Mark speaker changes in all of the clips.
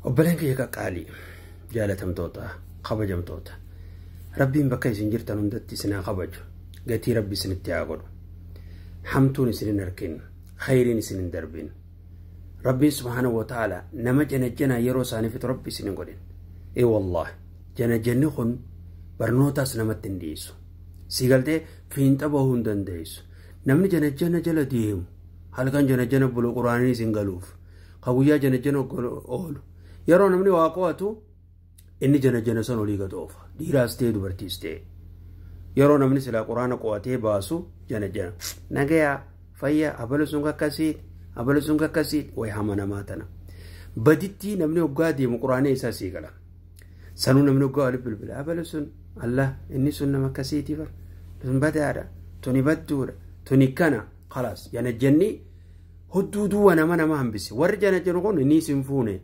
Speaker 1: Obboleen kiyya qaqqaalii jaalatamtoota kabajamtoota Rabbiin bakka isin jirtan hundatti isin haa kabaju. Gatii Rabbi isinitti haa godhu. Hamtuun isin hin arkin, khayriin isin hin darbin. Rabbiin subhaanahu wa ta'ala nama janajjanaa yeroo isaanii fixu Rabbi isin hin godhin. Ee wallaahi janajjanni kun barnootaas namatti hin dhiisu. Si galtee fiinxa bahuu hin dandeessu. Namni janajjana jala deemu halkan janajjana bulu quraaniin isin galuuf. Ka guyyaa janajjana oolu. Yeroo namni waa qo'atu inni janajjana san olii gad oofa. Dhiiraas ta'e dubartiis ta'e. Yeroo namni silaa quraana qo'atee baasu janajjana. Nagayaa fayyaa abalu sun akkasiit abalu sun akkasiit wayi hama namaa tana. Baditti namni hoggaa deemu quraana isaa sii gala. Sanuu namni hoggaa waliif bilbila abalu sun Allah inni sun nama akkasiiti bar sun badaadha tuni badduudha tuni kana khalaas janajjanni hudduu duwwa nama nama hambise. Warri janajjanu kun inni isin fuune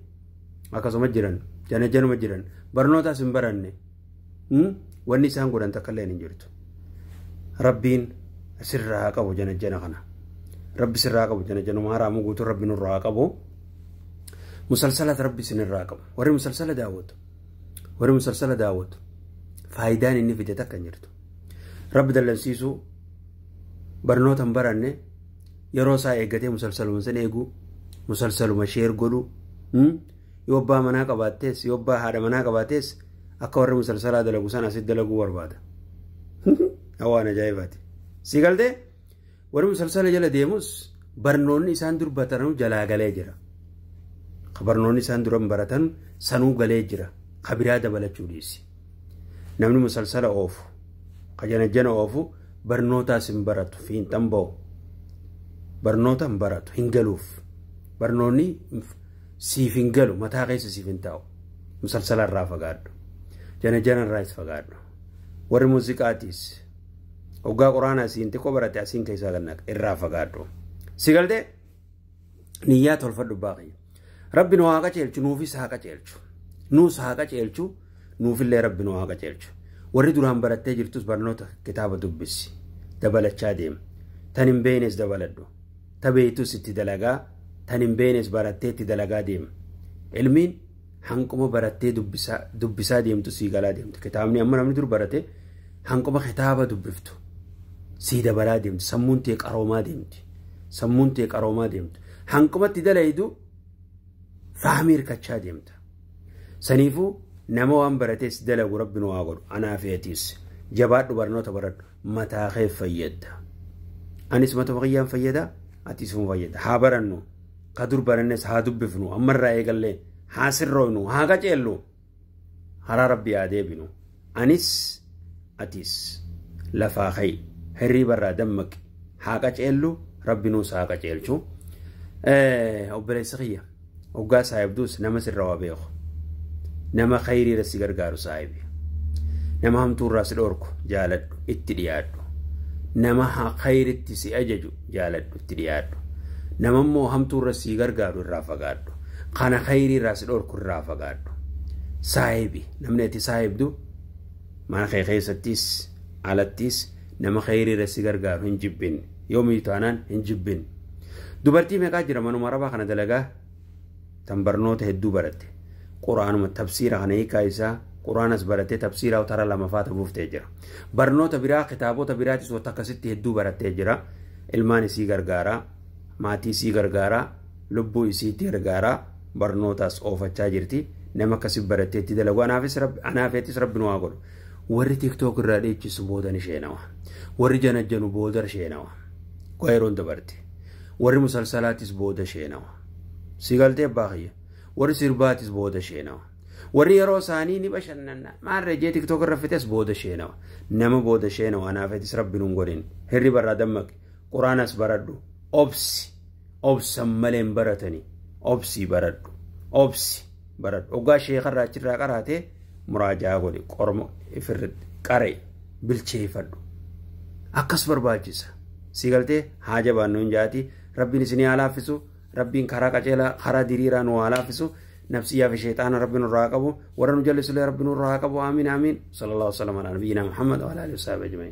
Speaker 1: akkasuma jiran janajjanuma jiran barnootaas hin baranne wanni isaan godhan takka illee hin jirtu. Rabbiin sirraa haa qabu janajjana kana. Rabbi sirraa haa qabu janajjanuma haraamuu guutuu Rabbi nurraa haa qabu. Musalsalat Rabbi isinirraa haa qabu. Warri musalsala daawwatu. Warri musalsala daawwatu. Faayidaan inni fide takka hin jirtu. Rabbi dallansiisuu barnoota hin baranne yeroo isaa eeggatee musalsaluma san eeguu musalsaluma sheer godhuu yoo abbaa manaa qabaattees yoo abbaa haadha manaa qabaattees akka warri musalsalaa dalagu san asitti dalaguu barbaada. Waan ajaa'ibaati. Si galtee warri musalsala jala deemus barnoonni isaan dur batanuu jalaa galee jira. Barnoonni isaan duran baratan sanuu galee jira. Ka biraa dabalachuu dhiisi. Namni musalsala oofu ka janajjana oofu barnootaas hin baratu fiinxan ba'u. Barnoota hin baratu hin galuuf. Barnoonni siif hin galu mataa keessa siif hin taa'u. Musalsala irraa fagaadhu. Janajjana irraas fagaadhu. Warri muuziqaatiis hoggaa quraanaa asiin xiqqoo barate asiin keessaa gannaqa irraa fagaadhu. Si galtee niyyaa tolfadhu baaqii. Rabbi nu haa qajeelchu nuufis haa qajeelchu. Nuus haa qajeelchu nuufillee Rabbi nu haa qajeelchu. Warri duraan barattee jirtus barnoota kitaaba dubbisi. Dabalachaa deema. Tan hin beeknes dabaladhu. Ta beektus itti dalagaa tan hin beeknes barattee itti dalagaa deema. Ilmiin hanquma barattee dubbisaa deemtu sii galaa deemtu. Kitaabni amma namni dur barate hanquma kitaaba dubbiftu sii dabalaa deemtu. Sammuun tee qaroomaa deemti. Sammuun tee qaroomaa deemtu. Hanquma itti dalaydu fahmii hirkachaa deemta. Saniifuu nama waan baratees dalagu Rabbi nu haa godhu. Anaa feetiis jabaadhu barnoota baradhu mataa kee fayyadda. Anis mata kiyyaan fayyada atis nu fayyada. Haa barannu ka dur barannes haa dubbifnu ammarraa eegallee haa sirroofnu haa qaceellu haraa Rabbi haa deebinu. Anis atis lafaa ka'e hirriiba irraa dammaqi haa qaceellu Rabbi nuus haa qaceelchu. Obboleessa kiyya hoggaa saahibduus nama sirra waa beeku. Nama khayriirra si gargaaru saahibi. Nama hamtuurraa si dhorku jaaladhu itti dhiyaadhu. Nama khayritti si ajaju jaaladhu itti dhiyaadhu. Nama immoo hamtuurra si gargaaru irraa fagaadhu. Kana khayriirraa si dhorku irraa fagaadhu. Saahibi namni ati saahibdu mana kee keessattis alattis nama khayriirra si gargaaru hin jibbin. Yoomiyyuu taanaan hin jibbin. Dubartii meeqaa jira manuma arabaa kana dalagaa tan barnoota hedduu baratte. Quraanuma tafsiira kana hiikaa isaa quraanas barattee tafsiira tara lamaffaa buuftee jira. Barnoota biraa kitaabota biraatis wanta akkasitti hedduu barattee jira. Ilmaan isii gargaaraa, maatii isii gargaaraa, lubbuu isiitti gargaaraa barnootaas oofachaa jirti. Nama akkasii barattee itti dalagu anaafeetis Rabbi nu haa godhu. Warri TikTok irraa dheechisu booda ni sheenawa. Warri janajjanu booda sheenawa. Yeroon dabarte. Warri musalsalaatis booda sheenawa. Si galtee abbaa kiyya. Warri sirbaatis booda sheenawa. Warri yeroo isaanii ni bashannanna. Maarree jee TikTok irra fites booda sheenawa. Nama booda sheenawa anaafeetis Rabbi nu hin godhin. Hirriba irraa dammaqi. Quraanas baradhu. Obsi. Obsan malee hin baratani. Obsi baradhu. Obsi baradhu. Hoggaa sheekarraa achirraa qaraatee muraajaa godhi. Qorma ifirratti qaree bilcheeffadhu. Akkas barbaachisa. Si galtee haa jabaannu hin jaati. Rabbiin isinii haa laaffisu. Rabbiin karaa qajeelaa karaa diriiraa nu haa laaffisu. Nafsiyyaa fi sheexaana Rabbi nurraa haa qabu. Warra nu jallisullee Rabbi nurraa haa qabu. Amiin amiin. Sallallahu alaihi wa sallam ala nabiyyina Muhammad wa ala alihi wa sahbihi ajma'in.